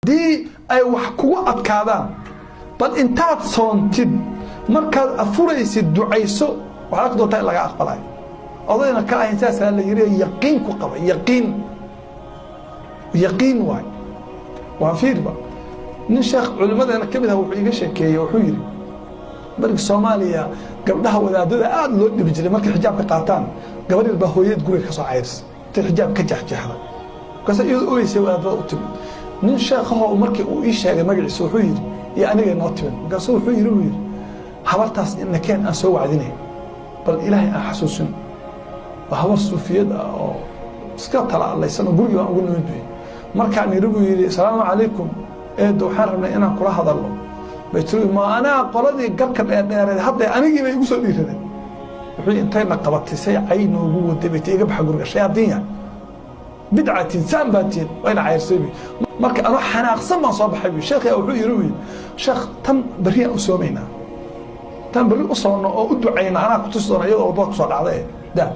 Haddii ay wax kugu adkaadaan, bal intaad soontid, markaad afuraysid ducayso, waxaad arki doontaa in laga aqbalayo. Odayna ka ahayn saasaa la yiri, yaqiin ku qaba, yaqiin, yaqiin waay. Waa fiirba, nin sheekh culimmadeena ka mid ah wuxuu iiga sheekeeyey, wuxuu yidhi markii Soomaaliya gabdhaha wadaadada aada loo dhibi jiray markay xijaabka qaataan, gabar yar baa hooyad guriga ka soo cayris intay xijaab ka jexjeexda, markaas iyadoo ogeysay wadaadada u timid. Nin sheekhahoo markii uu ii sheegay magaciisa, wuxuu yidhi iyo anigay noo timid. Markaasuu wuxuu yidhi, buu yidhi, habartaas inakeen aan soo wacdinay, bal Ilaahay aan xasuusin. Waa habar suufiyad ah oo iska tala allaysan oo gurigii baan ugu nimid, buu yidhi. Markaan yidhi, buu yidhi, "Asalaamu calaykum eeddo, waxaan rabnay inaan kula hadalno," bay tiri, "Ma anaa qoladii garka dheerdheereed hadda anigii bay igu soo dhiiradeen?" Wuxuu intayna qabatay say cay noogu waday bay ti, "Iga baxa guriga, shayaadiin yahay, bidcatiin, saan baatiin." Wayna cayrsay. Marka anoo xanaaqsan baan soo baxay, bu sheekhi wuxuu yidhi, buu yidhi, "Sheekh, tan berriyaan u soomaynaa, tan berri u soonno oo u ducayna, anaa ku tusi doona iyadoo waddada kusoo dhacday daa."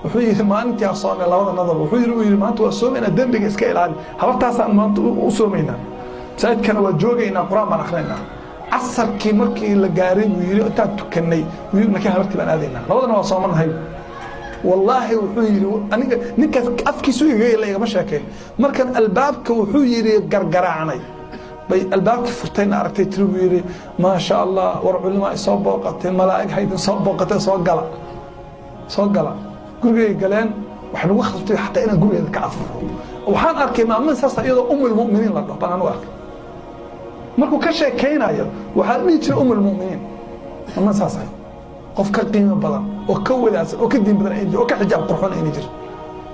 Wuxuu yidhi maalintii aan soonnay labada nadar, wuxuu yidhi, buu yidhi, "Maanta waa soomaynaa, dembiga iska ilaali, habartaasaan maanta u soomaynaa, masaajidkana waa joogaynaa, Qur-aan baan akrinaynaa." Casarkii markii la gaaray, buu yidhi, intaan tukannay, buu yidhi, "Nakeen habartii baan aadaynaa, labadana waa soomanahay." Wallaahi, wuxuu yidhi, aniga ninkaas afkiisu igaga igama sheekayn. Markaan albaabka, wuxuu yidhi, gargaraacnay bay albaabkii furtayna aragtay, tiri, buu yidhi, "Maasha Allah, war culimaa isoo booqatay, malaa'ig haydin soo booqatay, soo gala, soo gala." Gurigay galeen, waxay nagu khasbtay xataa inaan gurigeeda ka afuro. Waxaan arkay maalmin saasa iyadoo umulmuminiin la dhaho baan anigu arkay. Markuu ka sheekaynayo waxaa dhihi jiray umulmuminiin. Maalmin saas ahay, qof ka qiimo badan oo ka wadaadsan oo ka diin badan ayna jir oo ka xijaab qurxoon ayna jir.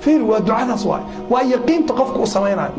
Fiir, waa ducadaas waay, waa yaqiinta qofka uu samaynayo.